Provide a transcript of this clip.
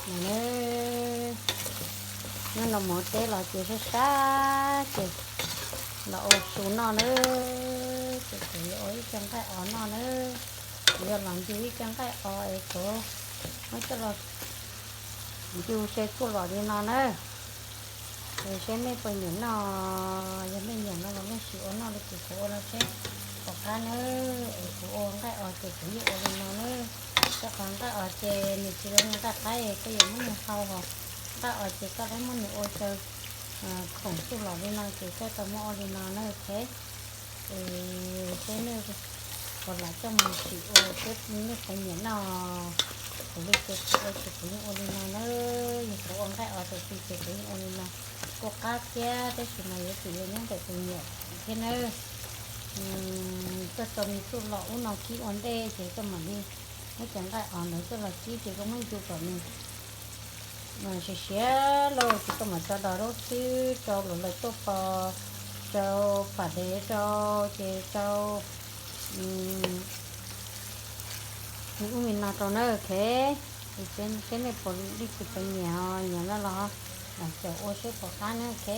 Nws, nyob no mov teb los ces sab sab ces los ua su noj nawb. Ces kuv yuav ua ib co nqaij os noj nawb. Kuv yuav los ncu ib co nqaij os es kuv muab coj los ncu se txuj lom li no nawb. Es seb nej puas nyiam noj, yog nej nyiam no los nej sim ua noj li kuv, kuv ua no seb pom qab nawb. Es kuv ua nqaij os ces kuv yeej ua li no nawb. Rau qhov nqaij os ces nws tsis zoo li nqaij qaib, koj yuav muab nws hau hos. Nqaij os ces koj lawv muab nws ua xyaw khoom txuj lom li no ces koj tau muab ua li no nawb, ok. Es seb nej puas lam coj mus sim ua seb nej puas nyiam noj. Kuv li ces kuv ua ces kuv yeej ua li no nawb. Yog kuv ua nqaij os tiag tiag ces kuv yeej ua li no. Kuj qab thiab tab sis mas yuav tsum yog nyob ntawm tus nyiam thiab nawb. Koj tau me txuj lom ub no kib ua ntej ces koj mam li muab cov nqaij os ntawd coj los kib ces koj muab ncu kom nws siav siav lauj ces koj mam tso dos zaub xwb, rau luam laws tuaj pos, rau pam dev rau, ces rau me ub me no rau nawb, ok. Seb nej puas li kuv cov nyiam, nyiam no los lam caum ua seb puas qab nawb, ok.